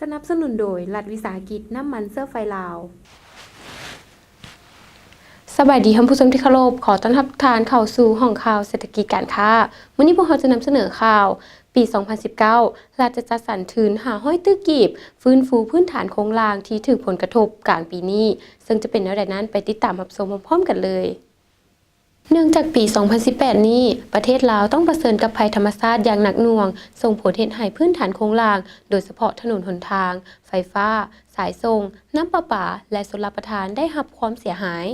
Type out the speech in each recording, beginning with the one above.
ສະໜັບສະໜູນໂດຍ ລັດວິສາຫະກິດນ້ຳມັນເຊື້ອໄຟລາວ. ສະບາຍດີທ່ານຜູ້ຊົມທີ່ເຄົາລົບ, ຂໍຕ້ອນຮັບທ່ານເຂົ້າສູ່ຫ້ອງຂ່າວເສດຖະກິດການຄ້າ. ມື້ນີ້ພວກເຮົາຈະນຳສະເໜີຂ່າວ ປີສອງພັນສິບເກົ້າ ລັດຈະຈັດສັນທຶນຫ້າຮ້ອຍຕື້ກີບ ຟື້ນຟູພື້ນຖານໂຄງລ່າງທີ່ຖືກຜົນກະທົບກາງປີນີ້, ເຊິ່ງຈະເປັນແນວໃດນັ້ນ ໄປຕິດຕາມຮັບຊົມພ້ອມໆກັນເລີຍ. ເນື່ອງຈາກປີສອງພັນສິບແປດນີ້ ປະເທດລາວຕ້ອງປະເຊີນກັບໄພທຳມະຊາດຢ່າງໜັກໜ່ວງ, ສົ່ງຜົນເຮັດໃຫ້ພື້ນຖານໂຄງລ່າງ, ໂດຍສະເພາະຖະໜົນຫົນທາງ, ໄຟຟ້າ, ສາຍສົ່ງ, ນ້ຳປະປາ ແລະ ຊົນລະປະທານ ໄດ້ຮັບຄວາມເສຍຫາຍ,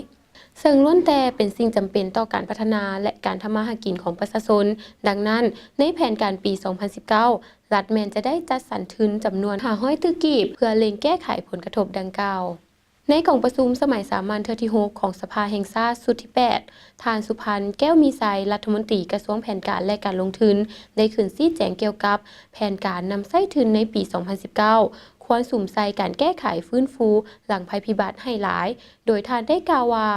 ເຊິ່ງລ້ວນແຕ່ເປັນສິ່ງຈຳເປັນຕໍ່ການພັດທະນາ ແລະ ການທຳມາຫາກິນຂອງປະຊາຊົນ. ດັ່ງນັ້ນ, ໃນແຜນການປີສອງພັນສິບເກົ້າ ລັດແມ່ນຈະໄດ້ຈັດສັນທຶນຈຳນວນຫ້າຮ້ອຍຕື້ກີບ ເພື່ອເລັ່ງແກ້ໄຂຜົນກະທົບດັ່ງກ່າວ. ໃນກອງປະຊຸມສະໄໝສາມັນເທື່ອທີຫົກ ຂອງສະພາແຫ່ງຊາດຊຸດທີແປດ, ທ່ານ ສຸພັນ ແກ້ວມີໄຊ ລັດຖະມົນຕີກະຊວງແຜນການ ແລະ ການລົງທຶນ ໄດ້ຂຶ້ນຊີ້ແຈງກ່ຽວກັບແຜນການນຳໃຊ້ທຶນໃນປີສອງພັນສິບເກົ້າ ຄວນສຸມໃສ່ການແກ້ໄຂຟື້ນຟູຫຼັງໄພພິບັດໃຫ້ຫຼາຍ, ໂດຍທ່ານໄດ້ກ່າວວ່າ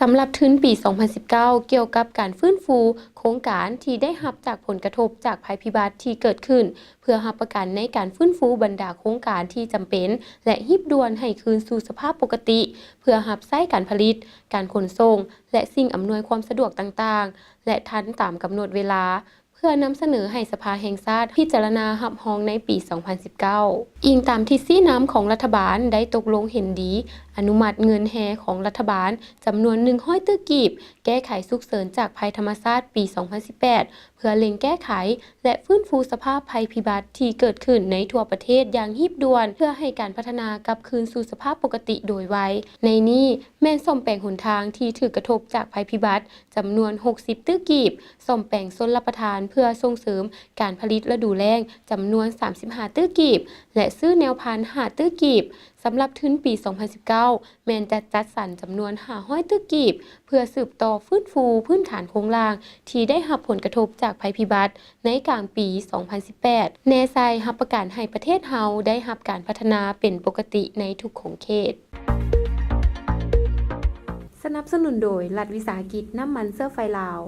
ສຳລັບທຶນປີສອງພັນສິບເກົ້າ ກ່ຽວກັບການຟື້ນຟູໂຄງການທີ່ໄດ້ຮັບຈາກຜົນກະທົບຈາກໄພພິບັດທີ່ເກີດຂຶ້ນ ເພື່ອຮັບປະກັນໃນການຟື້ນຟູບັນດາໂຄງການທີ່ຈຳເປັນ ແລະ ຮີບດ່ວນໃຫ້ຄືນສູ່ສະພາບປົກກະຕິ ເພື່ອຮັບໃຊ້ການຜະລິດ, ການຂົນສົ່ງ ແລະ ສິ່ງອຳນວຍຄວາມສະດວກຕ່າງໆ ແລະ ທັນຕາມກຳນົດເວລາ ເພື່ອນຳສະເໜີໃຫ້ສະພາແຫ່ງຊາດພິຈາລະນາຮັບຮອງໃນປີສອງພັນສິບເກົ້າ. ອີງຕາມທິດຊີ້ນຳຂອງລັດຖະບານ ໄດ້ຕົກລົງເຫັນດີອະນຸມັດເງິນແຮ່ຂອງລັດຖະບານ ຈຳນວນໜຶ່ງຮ້ອຍຕື້ກີບ ແກ້ໄຂສຸກເສີນຈາກໄພທຳມະຊາດປີສອງພັນສິບແປດ ເພື່ອເລັ່ງແກ້ໄຂ ແລະ ຟື້ນຟູສະພາບໄພພິບັດທີ່ເກີດຂຶ້ນໃນທົ່ວປະເທດຢ່າງຮີບດ່ວນ ເພື່ອໃຫ້ການພັດທະນາກັບຄືນສູ່ສະພາບປົກກະຕິໂດຍໄວ. ໃນນີ້ແມ່ນສ້ອມແປງຫົນທາງທີ່ຖືກກະທົບຈາກໄພພິບັດ ຈຳນວນຫົກສິບຕື້ກີບ, ສ້ອມແປງຊົນລະປະທານເພື່ອສົ່ງເສີມການຜະລິດລະດູແລ້ງ ຈຳນວນສາມສິບຫ້າຕື້ກີບ ແລະ ຊື້ແນວພັນຫ້າຕື້ກີບ. ສຳລັບທຶນປີສອງພັນສິບເກົ້າ ແມ່ນຈະຈັດສັນຈຳນວນຫ້າຮ້ອຍຕື້ກີບ ເພື່ອສືບຕໍ່ຟື້ນຟູພື້ນຖານໂຄງລ່າງທີ່ໄດ້ຮັບຜົນກະທົບຈາກໄພພິບັດໃນກາງປີສອງພັນສິບແປດ ແນໃສ່ຮັບປະກັນໃຫ້ປະເທດເຮົາໄດ້ຮັບການພັດທະນາເປັນປົກກະຕິໃນທຸກຂົງເຂດ. ສະໜັບສະໜູນໂດຍ ລັດວິສາຫະກິດນ້ຳມັນເຊື້ອໄຟລາວ.